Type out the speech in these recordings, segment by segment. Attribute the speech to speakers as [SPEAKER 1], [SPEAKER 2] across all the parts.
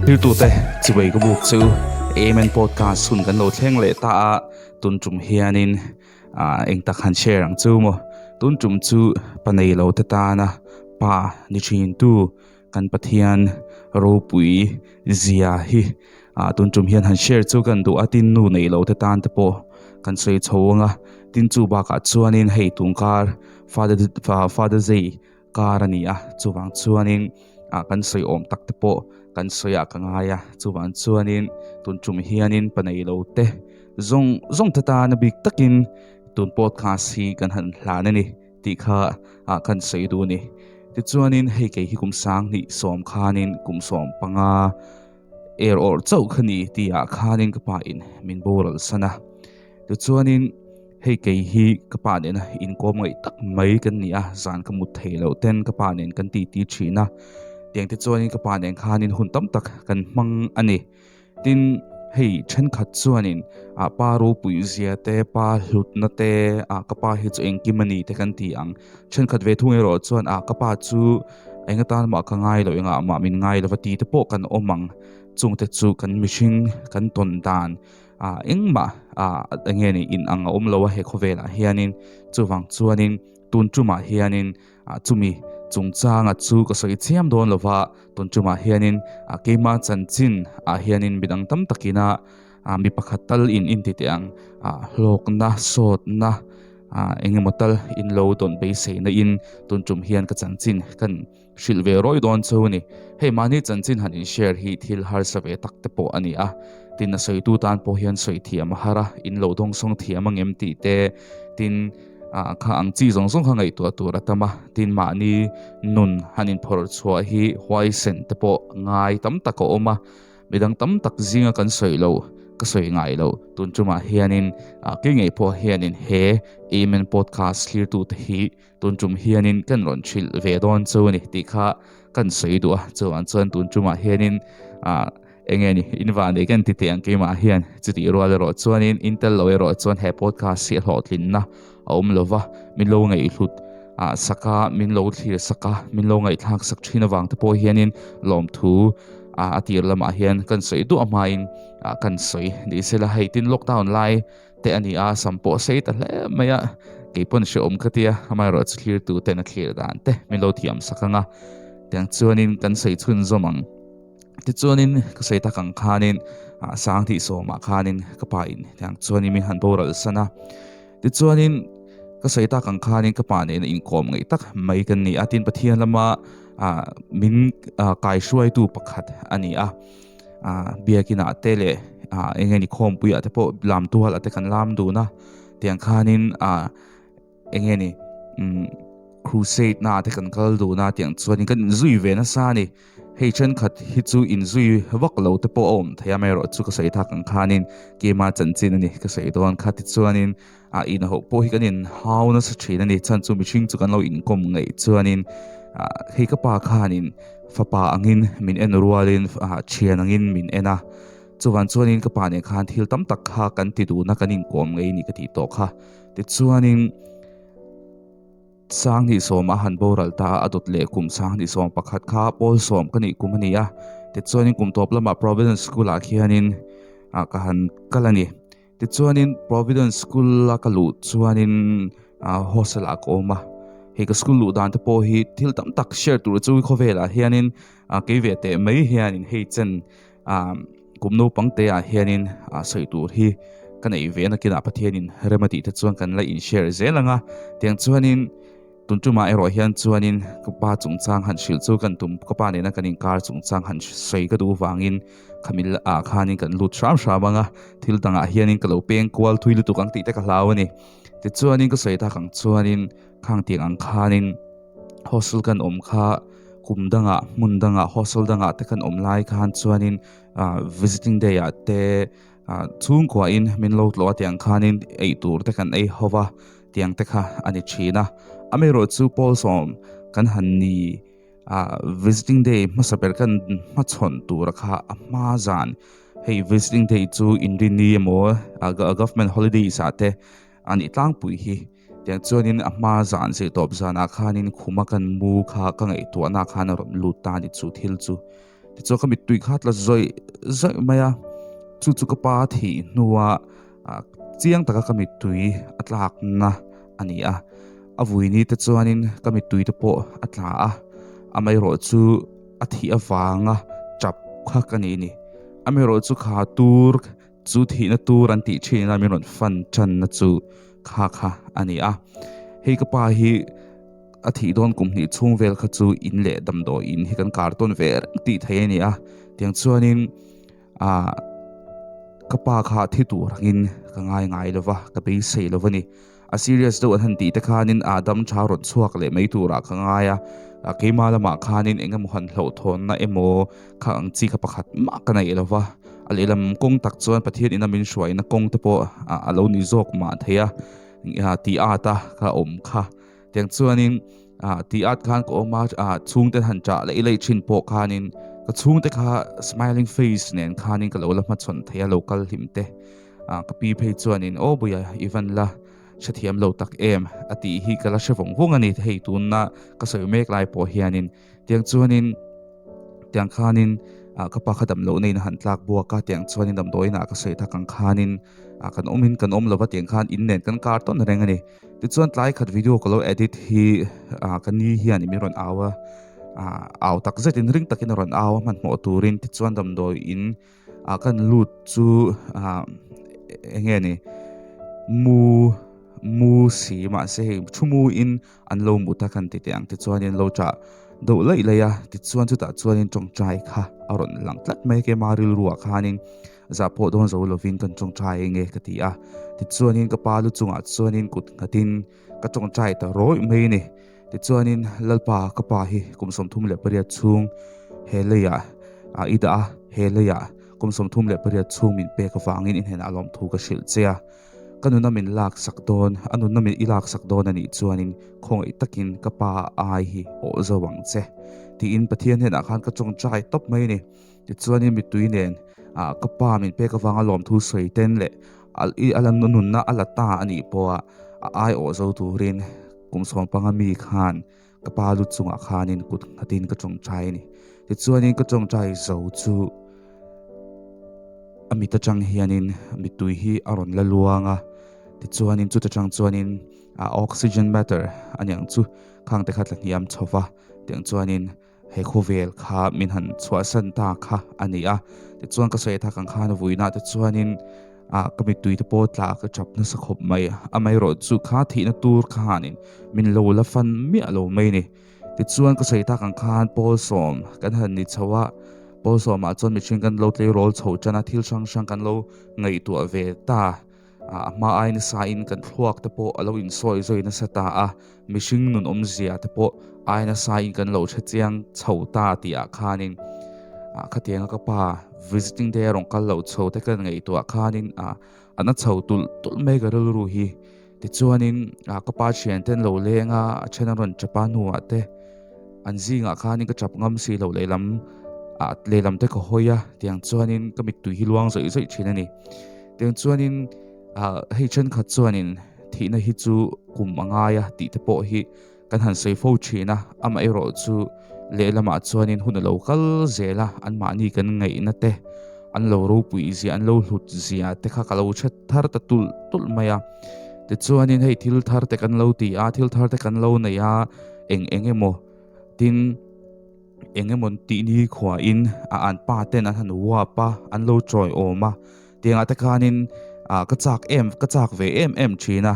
[SPEAKER 1] Thiltute chibai ka buk chu Amen Podcast hun kan lo thleng leh ta a, tun tum hianin ah eng tak han share ang chu maw. Tun tum chu pa nei lo te tana pa ni thin tu kan Pathian ropui zia hi ah tun tum hian han share chu kan duh a, tin nu nei lo te tan te pawh kan sawi chho ang a, tin chu bakah chuanin hei tungkar Father Father's Day kar a ni a, chuvang chuanin ah kan sawi awm tak te pawh kan sawi ah ka ngai a, chuvang chuanin tun tum hianin pa nei lo te zawng zawng te tan a bik takin tun podcast hi kan han hlan a ni tih kha ah kan sawi duh a ni. Tichuanin hei kei hi kum sanghnih sawm khanin kum 15 er awrh chauh kha ni tih ah khanin ka pa in min boral san a, tichuanin Hei kei hi ka pa nena inkawm ngaih tak mai kan ni a, zan ka mut thei loh ten ka pa nen kan titi thin a, tiang te chuanin ka pa nen khanin hun tam tak kan hmang a ni. Tin, hei thenkhat chuanin ah pa ropui zia te, pa hlutna te, ah ka pa hi chu engkim a ni te kan ti ang. Thenkhat ve thung erawh chuan ah ka pa chu eng atan mah ka ngai loh, engah mah min ngai lova ti te pawh kan awm ang. Chungte chu kan mihring kan tawn dan ah engmah ah eng nge ni in ang a awm lo a he khawvelah hianin chuvang chuanin tun tumah hianin ah chumi chungchanga chu ka sawi chiam dawn lova tun tumah hianin ah keima chanchin ah hianin midang tam takina ah mi pakhat tal in inti teh ang ah hlawkna sawtna ah engemaw tal in lo dawn beiseina in tun tum hian ka chanchin kan Hrilh ve rawi dawn chu a ni. Hei mahni chanchin han in share hi thil harsa ve tak te pawh a ni a. Tin a sawitu tan pawh hian sawi thiam a har a, in lo dawngsawng thiam ang em tih te, tin ah kha ang chi zawng zawng kha ngaihtuah tur a tam a. Tin mahni nun han in phawrh chhuah hi huaisen te pawh ngai tam tak a awm a. Midang tam tak zinga kan sawi lo, ka sawi ngai lo. Tun tumah hianin ah kei ngei pawh hianin he Amen Podcast thlirtute hi Tun tum hianin kan rawn hrilh ve dawn chu a ni tih kha kan sawi duh a, chuan chuan tun tumah hianin ah eng nge ni invan nei kan ti teh ang keimah hian chutih rual erawh chuanin intel lo erawh chuan he podcast hi a hlawhtlinna a awm lo va, min lo ngaihhlut ah sak a, min lo thlir sak a, min lo ngaihthlak sak thin avang te pawh hianin lawmthu ah a tir lamah hian kan sawi duah hmain ah kan sawi ni sela hei tin lockdown lai te a ni a, sam pawh a sei ta hle mai a, kei pawn hrehawm ka ti a, amaherawh chu thlir tu ten a thlir dan te min lo thiam sak ang a, tiang chuanin kan sawi chhun zawm ang. Tichuanin ka sawi tak ang khanin ah sang tih sawmah khanin ka pa in tiang chuanin min han boral san a, tichuanin ka sawi tak ang khanin ka pa nena inkawm ngaih tak mai kan ni a, tin Pathian lama ah min ah kaihruaitu pakhat a ni a. ah biakinah te leh ah eng nge ni khawmpuiah te pawh lam tualah te kan lam dun a tiang khanin ah eng nge ni umm crusade naah te kan kal dun a tiang chuanin kan inzui ve nasa a ni hei thenkhat hi chu inzui vak lo te pawh a awm thei a amaherawhchu ka sawi thak ang khanin keima chanchin a ni ka sawi dawn kha tichuanin ah inhauh pawh hi kan inhau nasa thin a ni chhan chu mihring chu kan lo inkawm ngaih chuanin ah hei ka pa khanin fapa angin min en rualin ah thian angin min en a chuvan chuanin ka pa nen khan thil tam tak kha kan ti duhna kan inkawm ngei ni ka tih tawh kha tichuanin Sanghnih sawm a han boral ta a, a dawt leh kum sanghnih 11 kha pawl sawm ka nih kum a ni a. Tichuanin kum tawp lamah Providence School ah khianin ah ka han kal a ni. Tichuanin Providence School a ka luh chuanin ah hostel ah ka awm a. Hei ka school luh dan te pawh hi thil tam tak share tur chu khawvelah hianin ah kei ve teh mai hianin hei chen ah kum naupang te ah hianin ah sawi tur hi ka neih ve nakinah Pathianin rem a tih te chuan kan la in share zel ang a. Tiang chuanin tun tumah erawh hian chuanin ka pa chungchang han hrilh chu kan tum ka pa nena kan inkar chungchang han sawi ka duh vangin khami ah khanin kan lut hram hram ang a, thil dangah hianin ka lo peng kual thui lutuk ang tih te ka hlau a ni. Tichuanin ka sawi tak ang chuanin khang tiang ang khanin hostel kan awm kha kum dangah hmun dangah hostel dangah te kan awm lai khan chuanin ah visiting day ah te ah chhungkuahin min lo tlawh a tiang khanin ei tur te kan ei ho va tiang te kha a ni thin a amaherawh chu pawl sawm kan han ni ah visiting day hmasa ber kan hmachhawn tura kha a hma zan hei visiting day chu inrinni emaw ah government holidays ah te a nih tlangpui hi. Tiang chuanin a hma zan zir tawp zanah khanin khuma kan mu kha ka ngaihtuahna khan a rawn lut ta a ni chu thil chu. Tichuan ka mittui kha tla zawih zawih mai a, chu chu ka pa thih hnua chiang taka ka mittui a tlakna a ni a. A vuini te chuanin ka mittui te pawh a tla a, amaherawhchu a thih avanga tap kha ka ni a ni. Amaherawhchu kha tur Chu thihna tur an tih thin a min rawn fan tanna chu kha kha a ni a. Hei ka pa hi a thih dawn kum hnih chhung vel kha chu in leh damdawi in hi kan kar tawn ve reng tih thei a ni a. Tiang chuanin ah ka pa kha thi tur angin ka ngai ngai lo va, ka beisei lo va ni. A serious deuh an han tih te khanin a dam tha rawn chhuak leh mai turah ka ngai a, keimah lamah khanin eng emaw han hlauhthawnna emaw kha ang chi kha pakhat mah ka neih lo va, a lehlam kawng tak chuan Pathian ina min hruaina kawng te pawh a lo ni zawk mah thei a, tih at a ka awm kha. Tiang chuanin tih at khan ka awm a, chhungte han chah leh leh thin pawh khanin ka chhungte kha smiling face nen khanin ka lo la hmachhawn thei a, lo kal hlim te. Ah ka pi phei chuanin aw buia i van la hrethiam lo tak em a tih hi ka la hre vawng vawng a ni hei tunna ka sawi mek lai pawh hianin tiang chuanin tiang khanin ah ka pa kha dam loh neiin a han tlak buak a tiang chuanin damdawiinah ka sawi tak ang khanin ah kan awmin kan awm lova tiang khan in nen kan kar tawn reng a ni tichuan tlai khat video ka lo edit hi ah ka ni hian min rawn au a ah au tak zetin ring takin a rawn au a hmanhmawh turin tichuan damdawiin Ah kan lut chu ah eng nge ni mu mu si mahse hei thu mu in an lo mut a kan ti teh ang tichuanin lo chah deuh laih laih a tichuan chutah chuanin tawngtai kha a rawn lang tlat mai a keimah rilruah khanin zah pawh dawn zo lovin kan tawngtai eng nge ka ti a tichuanin ka pa lu chungah chuanin kut nghatin ka tawngtai ta rawih mai a ni. Tichuanin Lalpa ka pa hi kum 38 chhung he leiah a i dah a, he leiah kum 38 chhung min pek avangin i hnenah lawmthu ka hrilh che a. Ka nuna min laksak dawn, a nunna min i laksak dawn a nih chuanin khawngaih takin ka pa ai hi awh zo ang che tiin Pathian hnenah khan ka tawngtai tawp mai a ni. Tichuanin mittui nen ah ka pa min pek avanga lawmthu sawi ten leh a la nunna a la ta a nih pawha a ai awh zo turin kum sawmpanga mi khan ka pa lu chungah khanin kut nghatin ka tawngtai a ni. Tichuanin ka tawngtai zo chu a mit atang hianin mittui hi a rawn la luang a, tichuanin chuta tang chuanin a oxygen matter a niang chu khang te kha tla hniam chho va, tiang chuanin He khawvel kha min han chhuahsan ta kha a ni a, tichuan ka sawi thak ang khan vuinah te chuanin ah ka mittui te pawh tla ka chap nasa khawp mai a, amaherawh chu kha thihna tur khanin min lo la fan miah lo mai a ni. Tichuan ka sawi tak ang khan pawl sawm kan han ni chho a, pawl sawmah chuan mihring kan lo tleirawl chho tan a, thil hrang hrang kan lo ngaihtuah ve ta. A hma ai nasa in kan thluak te pawh a lo insawi zawi nasa ta a, mihring nun awmzia te pawh ai nasa in kan lo hre chiang chho ta tih ah khanin ah khatianga ka pa visiting day a rawn kal loh chho te ka ngaihtuah khanin ah a na chho tulh tulh mai ka rilru hi. Tichuanin ah ka pa thian te an lo leng a, a then an rawn tap a hnuah te an zingah khanin ka tap ngam si loh lehlam ah lehlam te ka hawi a tiang chuanin ka mittui hi luang zawih zawih thin a ni. Tiang chuanin ah hei thenkhat chuanin thihna hi chu kum a ngai a tih te pawh hi kan han sawi fo thin a, amaherawh chu lehlamah chuanin hun a lo kal zel a, anmahni kan ngaihna te an lo ropui zia an lo hlut zia te kha ka lo hre thar ta tulh tulh mai a. Tichuanin hei thil thar te kan lo ti a, thil thar te kan lo nei a, eng eng emaw tin eng emaw tih ni khuain a an pa ten an han uap a, an lo chawi awm a, tiangah te khanin ah ka chak em ka chak ve em em thin a,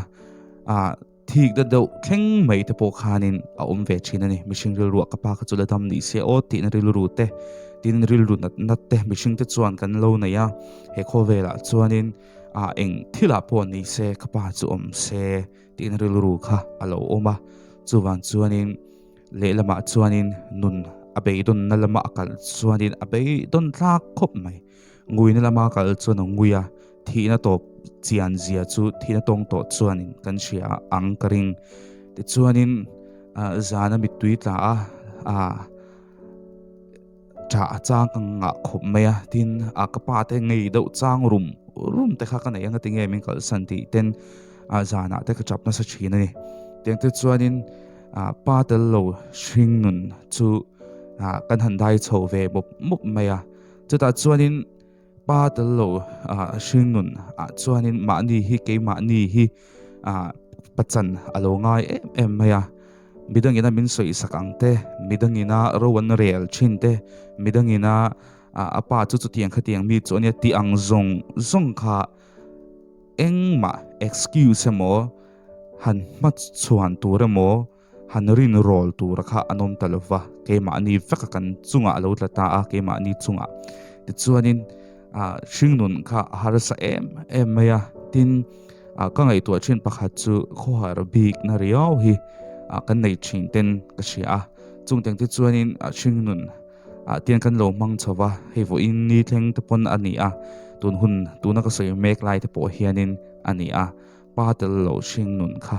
[SPEAKER 1] ah thik na deuh thleng mai te pawh khanin a awm ve thin a ni. Mihring rilruah ka pa kha chu la dam ni se aw tihna rilru te, tin rilru nat nat te mihring te chuan kan lo nei a, he khawvelah chuanin ah eng thilah pawh ni se ka pa chu awm se tihna rilru kha a lo awm a, chuvang chuanin. Lehlamah chuanin nun a beidawnna lama a kal chuanin a beidawn thlak khawp mai. Nguina lama a kal chuan a ngui a, thihna tawp chian zia chu thihna tawng tawh chuanin kan hria ang ka ring. Tichuanin zana mittui tla a, ah Tah a chang ka ngah khawp mai a, tin a ka pa te ngei deuh chang rum rum te kha ka nei anga tinge min kalsan tih ten a zanah te ka chap nasa thin a ni. Tiang te chuanin a pa tel lo hring nun chu Ah kan han dai chho ve mawp mawp mai a. Chutah chuanin pa tel lo ah hringnun ah chuanin mahni hi keimahni hi ah pachan a lo ngai em em mai a. Midangina min sawisak ang te, midangina ro an rel thin te, midangina ah a pa chu chutiang khatiang mi chu ania tih ang zawng zawng kha engmah excuse emaw han hmachhuan tur emaw han rin rawl tura kha an awm ta lo va, keimahni veka kan chungah a lo tla ta a, keimahni chungah. Tichuanin ah hringnun kha a harsa em em mai a, tin ah ka ngaihtuah thin pakhat chu khawhar bikna riau hi ah kan nei thin ten ka hria a, chungteng te chuanin ah hringnun ah tian kan lo hmang chho va, hei vawiin ni thleng te pawn a ni a, tun hun tuna ka sawi mek lai te pawh hianin a ni a. Pa tel lo hringnun kha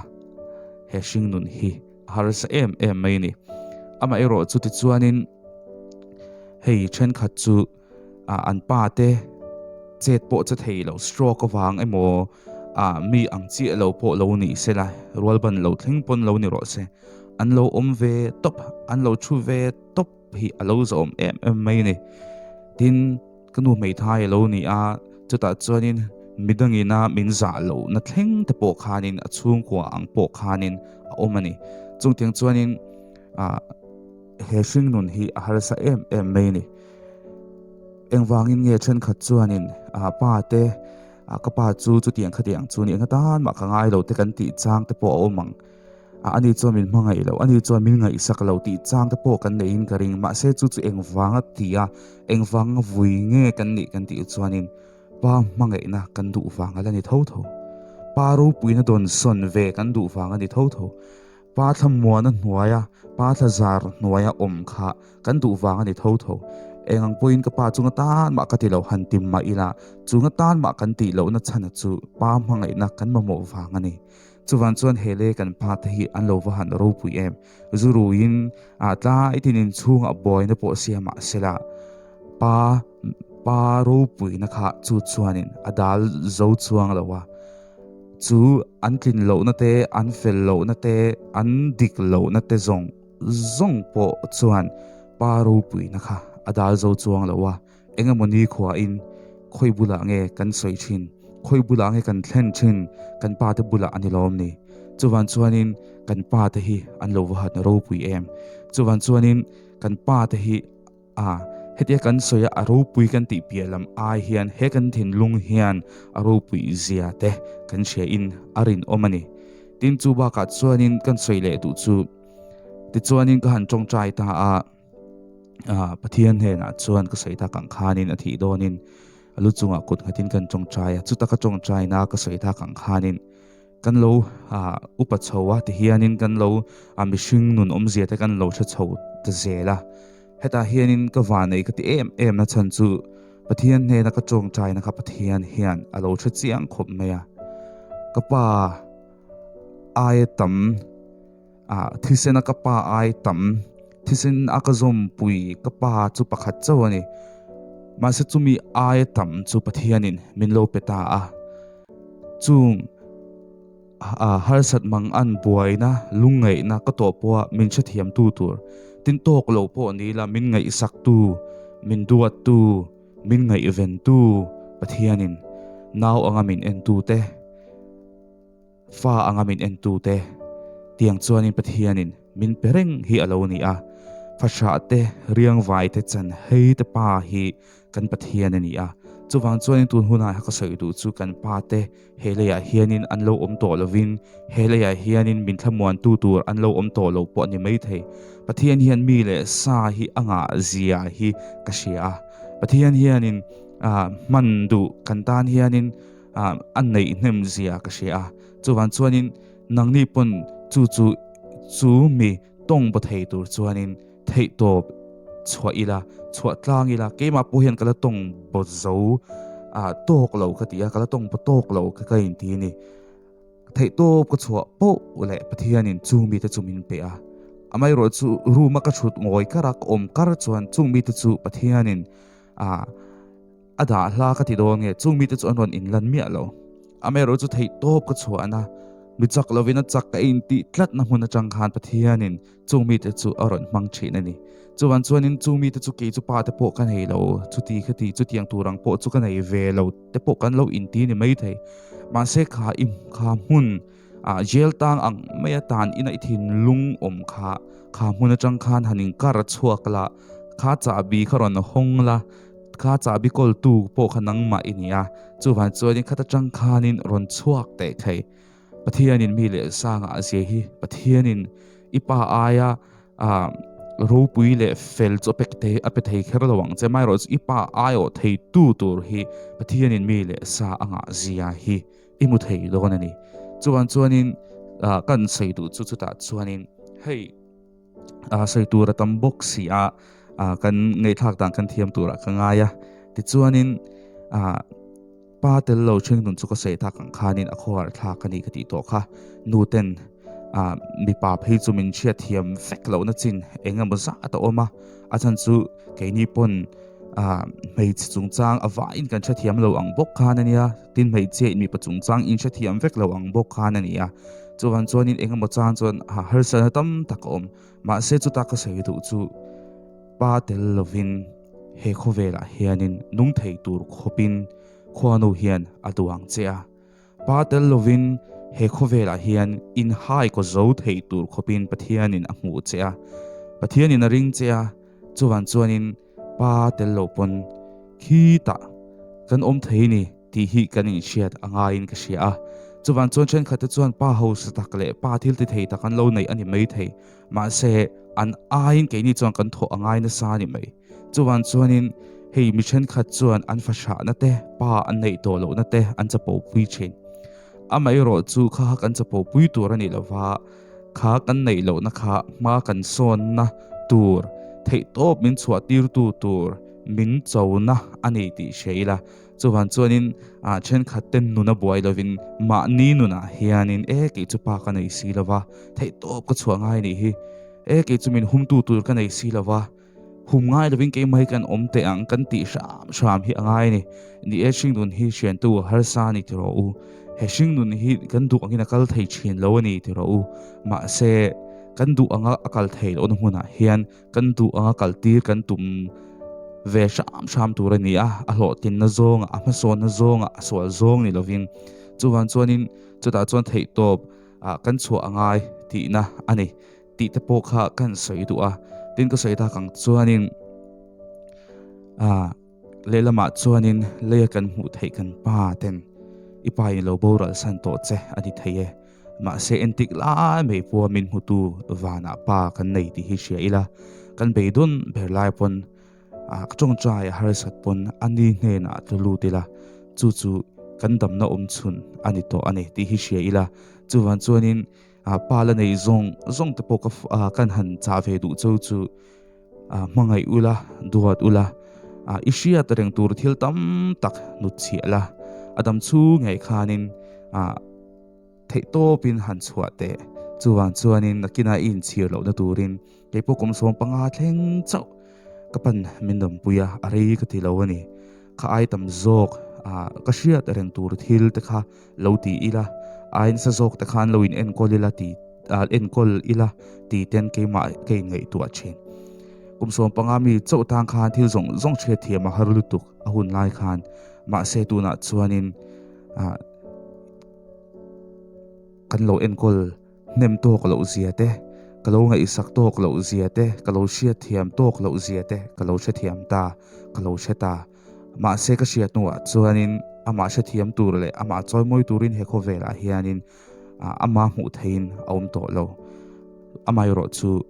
[SPEAKER 1] he hringnun hi a harsa em em mai a ni. Amaherawh chu tichuanin hei thenkhat chu ah an pa te chet pawh che thei lo stroke avang emaw ah mi ang chiah lo pawh lo ni se la rual ban lo thleng pawn lo ni rawh se an lo awm ve tawp an lo thu ve tawp hi a lo zawm em em mai a ni. Tin, ka nu hmeithai a lo ni a, chutah chuanin midangina min zah lohna thleng te pawh khanin a chhungkua ang pawh khanin a awm a ni. Chungtiang chuanin ah he hringnun hi a harsa em em mai a ni. Engvangin nge thenkhat chuanin ah pa te ah ka pa chu chutiang khatiang chu ni eng atan mah ka ngai lo te kan tih chang te pawh a awm ang. A ani chuan min hmangaih lo, ani chuan min ngaihsak lo tih chang te pawh kan neiin ka ring. Mahse chu chu engvanga ti a, engvanga vui nge kan nih kan tih chuanin pa hmangaihna kan duh vang a la ni tho tho. Pa ropuina dawnsawn ve kan duh vang a ni tho tho. Pa thlamuana hnuaia, pa thlazar hnuaia awm kha kan duh vang a ni tho tho. Eng ang pawhin ka pa chunga tan mah ka ti lo han tim mah ila, chunga tan mah kan tih lohna chhana chu pa hmangaihna kan mamawh vang a ni. Chuvan chuan he lei kan pa te hi an lo va han ropui em. Zu ruiin ah tlai tin inchhung ah buaina pawh siam ah sela pa pa ropuina kha chu chuanin a dal zo chuang lo a. Chu an tlin lohna te, an fel lohna te, an dik lohna te zawng zawng pawh chuan pa ropuina kha a dal zo chuang lo a. Engemaw ni khuain khawi bulah nge kan sawi thin, khawi bulah nge kan thlen thin, kan pa te bulah a ni lawm ni. Chuvan chuanin kan pa te hi an lo va hatna ropui em. Chuvan chuanin kan pa te hi a hetia kan sawi a a ropui kan tih piah lam ai hian he kan thinlung hian a ropui zia te kan hria in a rinawm a ni. Tin chu bakah chuanin kan sawi leh duh chu tichuanin ka han tawngtai ta a. Ah, Pathian hnenah chuan ka sawi tak ang khanin a thih dawnin a lu chungah kut nghatin kan tawngtai a, chuta ka tawngtaina ka sawi tak ang khanin kan lo ah upa chho a tihianin kan lo ah mihring nun awmzia te kan lo hre chho ta zel a. Hetah hianin ka vanei ka ti em em na chhan chu Pathian hnena ka tawngtaina kha Pathian hian a lo hre chiang khawp mai a. Ka pa aia tam Ah, thisena ka pa ai tam, thisen a ka zawmpui ka pa chu pakhat chauh a ni. Mahse chumi aia tam chu Pathianin min lo pe ta a. Chung ah harsat mang an buaina, lungngaihna ka tawh pawha min hrethiamtu tur, tin tawk lo pawh ni ila min ngaihsaktu, min duattu, min ngaihventu Pathianin nau anga min entute, Fa anga min entute tiang chuanin Pathianin min pe reng hi a lo ni a, fahrah te, riangvai te, chanhei te pa hi kan Pathian a ni a. Chuvang chuanin tun hunah ka sawi duh chu kan pa te he leiah hianin an lo awm tawh lovin he leiah hianin min thlamuantu tur an lo awm tawh lo pawh a ni maithei. Pathian hian mi leh sa hi a ngah zia hi ka hria a. Pathian hianin hman duh kan tan hianin ah a neih hnem zia ka hria a, chuvan chuanin nangni pawn chu chu chu mi tawng baw thei tur chuanin theih tawp chhuah ila, chhuah tlang ila, keimah pawh hian ka la tawng baw zo ah tawk lo ka ti a, ka la tawng baw tawk lo ka ka inti a ni. Theih tawp ka chhuah poh leh Pathianin chung mite chu min pe a, amaherawh chu room a ka thut ngawi kar a, ka awm kar chuan chung mite chu Pathianin ah A dah hla ka ti dawn nge, chung mite chu an rawn inlan miah lo. Amaherawh chu theih tawp ka chhuahna. Mi chak lovin a chak a intih tlatna hmun atang khan Pathianin chung mite chu a rawn hmang thin a ni. Chuvan chuanin chung mite chu kei chu pa te pawh ka nei lo, chuti khati chutiang tur ang pawh chu ka nei ve lo te pawh kan lo inti ni maithei. Mahse kha i kha hmun ah jail tang ang maia tan ina i thinlung awm kha kha hmun atang khan han inkar chhuak la, kha chahbi kha rawn hawng la, kha chahbi kawltu pawh kha nangmah i ni a, chuvan chuanin khat atang khanin rawn chhuak teh thei. Pathianin mi leh sangah a zia hi Pathianin i pa aia ah ropui leh fel chu a pe thei a pe thei kher lo ang che amaherawhchu i pa aiawh thei tu tur hi Pathianin mi leh sa a ngah zia hi i hmu thei dawn a ni. Chuan chuanin ah kan sawi duh chu chutah chuanin hei ah sawi tur a tam bawk si a ah kan ngaihthlak dan kan thiam turah ka ngai a tichuanin ah. Pa tel lo ṭhengnun chu ka sawi tak ang khanin a khawhar thlak a ni ka tih tawh kha. Nu ten ah mipa phei chu min hriatthiam vek lohna chin eng emaw zat a awm a, a chhan chu keini pawn ah hmeichhe chungchang a vaiin kan hrethiam lo ang bawk khan a nia, tin hmeichhia in mipa chungchang in hrethiam vek lo ang bawk khan a ni a. Chuvang chuanin eng emaw chang chuan harsatna tam tak a awm. Mahse chuta ka sawi duh chu pa tel lovin. He khawvelah hianin nung thei tur khawpin khuanu hian a duang che a. Pa tel lovin he khawvelah hian inhai kaw zo thei tur khawpin Pathianin a hmuh che a. Pathianin a ring che a, chuvan chuanin pa tel lo pawn khitah kan awm thei ni tih hi kan inhriat a ngaiin ka hria a. Chuvan chuan thenkhatte chuan pa hausa tak leh pa thil ti thei tak an lo neih a ni maithei. Mahse, an aiin keini chuan kan thawh a ngai nasa a ni mai. Chuvan chuanin hei mi thenkhat chuan an fahrahna te, pa an neih tawh lohna te an chapopui thin. Amaherawh chu kha kan chapopui tur a ni lova, kha kan neih lohna kha hma kan sawnna tur, theihtawp min chhuah tirtu tur min chona a ni tih hria ila. Chuvan chuanin ah thenkhat te nun a buai lovin mahni nunah hianin e kei chu pa ka nei si lova, theihtawp ka chhuah ngai nih hi, e kei chu min humtu tur ka nei si lova, hum ngai lovin keimah hi kan awm teh ang kan tih hram hram hi a ngai a ni. Ni e hringnun hi hriantu harsa a ni ti rawh u, he hringnun hi kan duh angin a kal thei thin lo a ni ti rawh u, mahse kan duh anga a kal thei lohna hmunah hian Kan duh anga kaltir kan tum ve hram hram tur a ni a, a hlawhtlinna zawnga, a hmasawnna zawnga, a sual zawng ni lovin. Chuvang chuanin chutah chuan theihtawp ah kan chhuah a ngai tihna a ni tih te pawh kha kan sawi duh a. Tin ka sawi tak ang chuanin ah lehlamah chuanin leia kan hmuh theih kan pa ten i pa in lo boral san tawh che a ni thei e. Mahse entik lai mai pawha min hmutu vanah pa kan nei tih hi hria ila, kan beidawn ber lai pawn ah ka tawngtai a harsat pawn a ni hnenah tlu lut ila, chu chu kan damna awm chhun a ni tawh a ni tih hi hria ila. Chuvang chuanin ah pa la nei zawng zawng te pawh ka ah kan han chah ve duh cheu chu ah hmangaih ula, duat ula, ah i hriat reng tur thil tam tak hnut chhiah la, a dam chhung ngei khanin ah. Theih tawpin han chhuah teh. Chuvang chuanin nakinah i inchhir lohna turin keipawh kum 15 thleng chauh ka pan min rawnpui a, a rei ka ti lo a ni. Kha ai tam zawk ah ka hriat reng tur thil te kha lo ti ila, ai nasa zawk te khan lo in enkawl ila ti ah enkawl ila ti ten keimah ka inngaihtuah thin. Kum 15 mi chauh tang khan thil zawng zawng hriatthiam a har lutuk a hun lai khan mahse tunah chuanin ah. Kan lo enkawl hnem tawk loh zia te, ka lo ngaihsak tawk loh zia te, ka lo hriatthiam tawk loh zia te ka lo hrethiam ta, ka lo hre ta. Mahse ka hriat hnuah chuanin amah hrethiam tur leh amah chawimawi turin he khawvelah hianin amah hmuh theihin a awm tawh lo. Amaherawh chu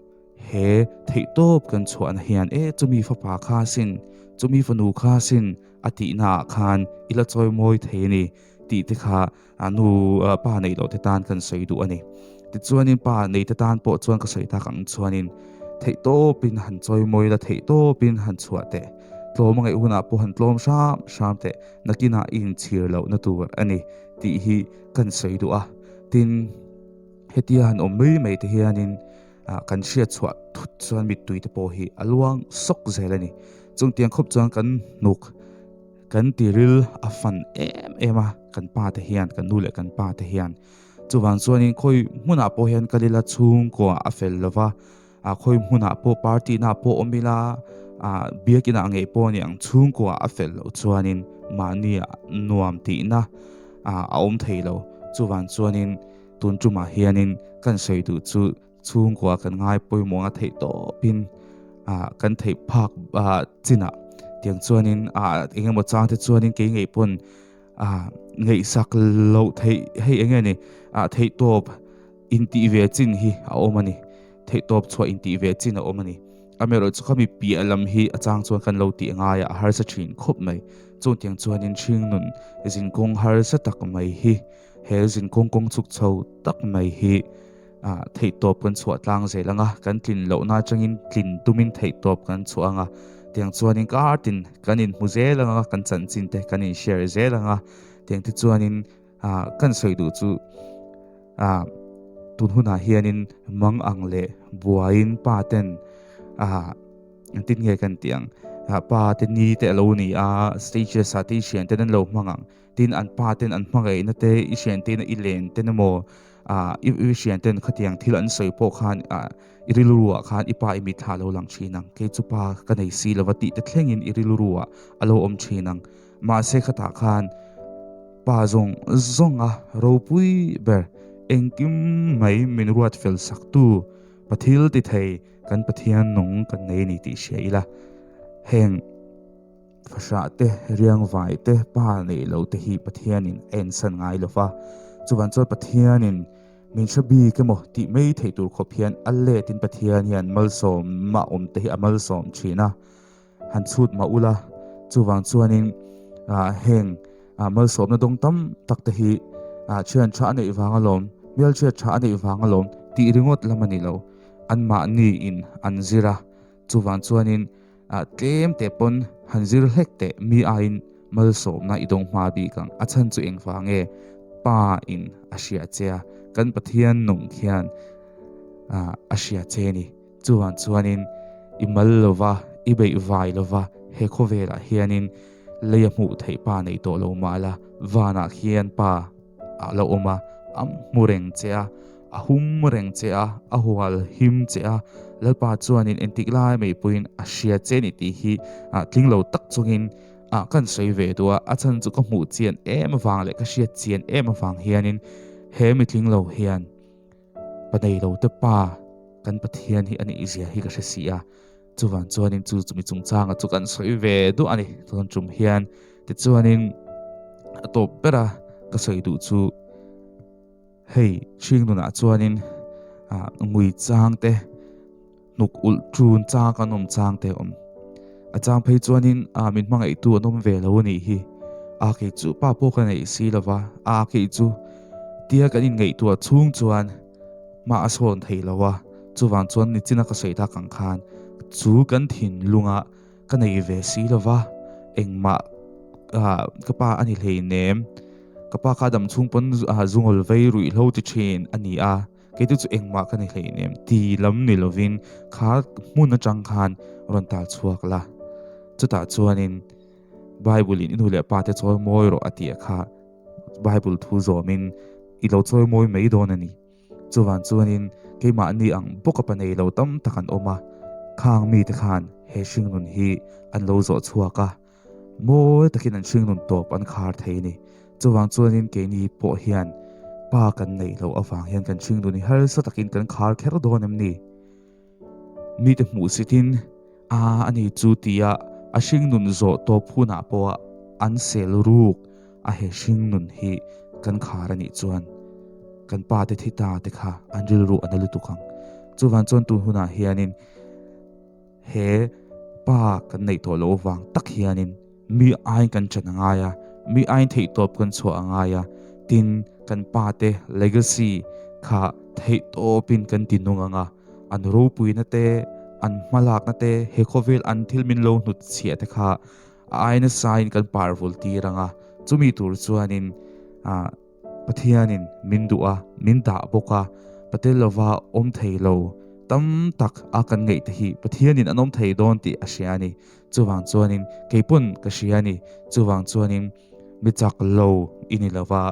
[SPEAKER 1] he theihtawp kan chhuahna hian e chumi fapa kha sin, chumi fanu kha sin a tihnaah khan i la chawimawi thei a ni. Tih te kha a nu pa neih loh te tan kan sawi duh a ni. Tichuanin pa nei te tan pawh chuan ka sawi tak ang chuanin theihtawpin han chawimawi la, theihtawpin han chhuah teh. Tlawm a ngaih hunah pawh han tlawm hram hram teh, nakinah i inchhir lohna tur a ni tih hi kan sawi duh a. Tin, hetia han awm mai mai te hianin kan hriat chhuah thut chuan mittui te pawh hi a luang sawk zel a ni. Chungtiang khawp chuan kan hnuk. Kan tiril a fan em em a, kan pa te hian, kan nu leh kan pa te hian. Chuvang chuanin khawi hmunah pawh hian kal ila chhungkua a fel lo va, ah khawi hmunah pawh party na pawh awm ila ah biakin ah ngei pawh a ni ang chhungkua a fel loh chuanin mahni ah nuam tihna ah a awm thei lo. Chuvang chuanin tun tumah hianin kan sawi duh chu chhungkua kan ngai pawimawh anga theih tawpin ah kan theih phak ah chinah tiang chuanin ah eng emaw chang te chuanin kei ngei pawn ah ngaihsak loh theih hei eng nge ni ah theih tawp intih ve chin hi a awm a ni theih tawp chhuah intih ve chin a awm a ni amaherawhchu chu khami piah lam hi a chang chuan kan lo tih ngai a a harsa thin khawp mai chutiang chuanin hringnun zinkawng harsa tak mai hi he zinkawng kawng chhuk chho tak mai hi ah theih tawp kan chhuah tlang zel ang a kan tlin lohna atangin tlin tumin theih tawp kan chhuah ang a tiang chuanin kar tin kan inhmu zel ang a kan chanchin te kan in share zel ang a tiang te chuanin ah kan sawi duh chu ah tun hunah hianin mang ang leh buaiin pa ten ah engtin nge kan tih ang ah pa te ni te a lo ni a stages ah te i thian ten an lo hmang ang. Tin, an pa ten an hmangaihna te, i hrian tein i len ten emaw, ah i hrian ten khatiang thil an sawi pawh khan ah i rilru ah khan i pa i mitthla a lo lang thin ang. Kei chu pa ka nei si lova tih te thlengin i rilru ah a lo awm thin ang. Mahse khatah khan pa zawng zawng a ropui ber engkim mai min ruat fel sak tu Pathil ti thei kan Pathian nung kan nei a ni tih hria ila. Heng. Fahrah te, riangvai te, pa neih lo te hi Pathianin a ensan ngai lo va. Chuvan chuan Pathianin min hre bik emaw tih mai theih tur khawp hian a letin Pathian hian malsawmna awm te hi a malsawm thin a, han chhut mah ula. Chuvang chuanin heng malsawmna dawng tam tak te hi thian tha a neih vang alawm, hmelhriat tha a neih vang alawm tih ringawt lam a ni lo. Anmahniin an zir a, chuvang chuanin Ah tlem teh pawn han zir hlek teh mi aiin malsawmna i dawng hma bik ang. A chhan chu engvang nge? Pa in a hria che a, kan Pathian nung khian ah a hria che ni. Chuvang chuanin i mal lova, i beih vai lova he khawvelah hianin lei a hmuh theih pa nei tawh lo mah la, vanah khian pa a lo awm a, a hmu reng che a, a hum reng che a, a hual him che a, Lalpa chuanin entik lai mai pawhin a hria che ni tih hi tling lo tak chungin kan sawi ve duh a, a chhan chu ka hmuh chian em avang leh ka hriat chian em avang hianin he mi tling lo hian pa nei lo te pa kan Pathian hi a nih zia hi ka hre si a. Chuvang chuanin chu chumi chungchanga chu kan sawi ve duh a ni. Tun tum hian tichuanin a tawp bera ka sawi duh chu hei hring nunah chuanin ah ngui chang te hnuk ulh tun chang kan awm chang te awm. A chang phei chuanin ah min hmangaihtu an awm ve lo a nih hi. A kei chu pa pawh ka neih si lova a kei chu tia kan inngaihtuah chhung chuan Hma a sawn thei lo a, chuvang chuan nichina ka sawi tak ang khan chu kan thinlunga ka nei ve si lo va, engmah ah ka pa a ni hleinem, ka pa kha dam chhung pawn zungawl vei ruihhlo ti thin a ni a, kei te chu engmah ka ni hleinem ti lam ni lovin kha hmun atang khan rawn tal chhuak la, chutah chuanin Bible in i nu leh pa te chawi mawi rawh a tih a kha Bible thu zawmin i lo chawi mawi mai dawn a ni. Chuvang chuanin keimahni ang bawka pa nei lo tam tak an awm a, khang mite khan he hringnun hi an lo zawh chhuak a, mawi takin an hringnun tawp an khar thei a ni. Chuvang chuanin keini pawh hian pa kan neih loh avang hian kan hringnun hi harsa takin kan khar kher dawn em ni? Mite hmuh sitin a a ni chu tia a hringnun zawh tawp hunah pawha an sel ruk a he hringnun hi kan khar a nih chuan kan pa te thi ta te kha an rilru a na lutuk ang. Chuvang chuan tun hunah hianin he pa kan neih tawh loh avang tak hianin Mi aiin kan ṭan a ngai a, mi aiin theihtawp kan chhuah a ngai a, tin, kan pate legacy kha theihtawpin kan ti nung ang a, an ropuina te, an hmalakna te, he khawvel an thil min lo hnut chhiah te kha a ai nasain kan parvul tir ang a, chumi tur chuanin ah Pathianin min duh a, min dah bawk a, Patel lova awm thei lo tam tak a kan ngaih te hi Pathianin an awm thei dawn tih a hria a ni. Chuvang chuanin kei pawn ka hria a ni. Chuvang chuanin mi chak lo i ni lova,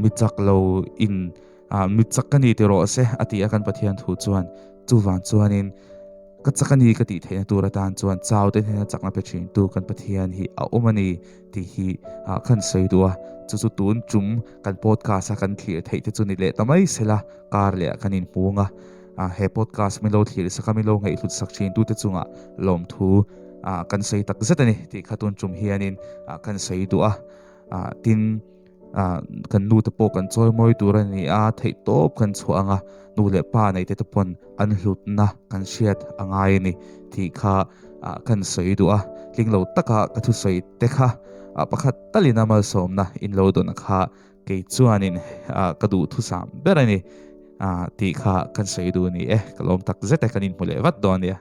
[SPEAKER 1] mi chak lo in. Mi chak ka ni ti rawh se a ti a kan Pathian thu chuan. Chuvang chuanin ka chak a ni ka tih theihna tur atan chuan chau te hnena chakna pe thintu kan Pathian hi a awm a ni tih hi kan sawi duh a. Chu chu tun tum kan podcast a kan thlir theih te chu ni leh ta mai sela kar leh ah kan inhmung a. He podcast min lo thlir sak a min lo ngaihhlut sak thintu te chungah lawmthu kan sawi tak zet a ni tih kha tun tum hianin kan sawi duh a. Tin. Ah, kan nu te pawh kan chawi mawi tur a ni a, theih tawp kan chhuah ang a, nu leh pa nei te te pawn an hlutna kan hriat a ngai a ni tih kha ah kan sawi duh a, tling lo taka ka thusawi te kha ah pakhat talin a malsawmna in lo dawn kha kei chuanin ah ka duh thusam ber a ni ah tih kha kan sawi duh a ni e, ka lawm tak zet e kan inhmu leh vat dawn nia.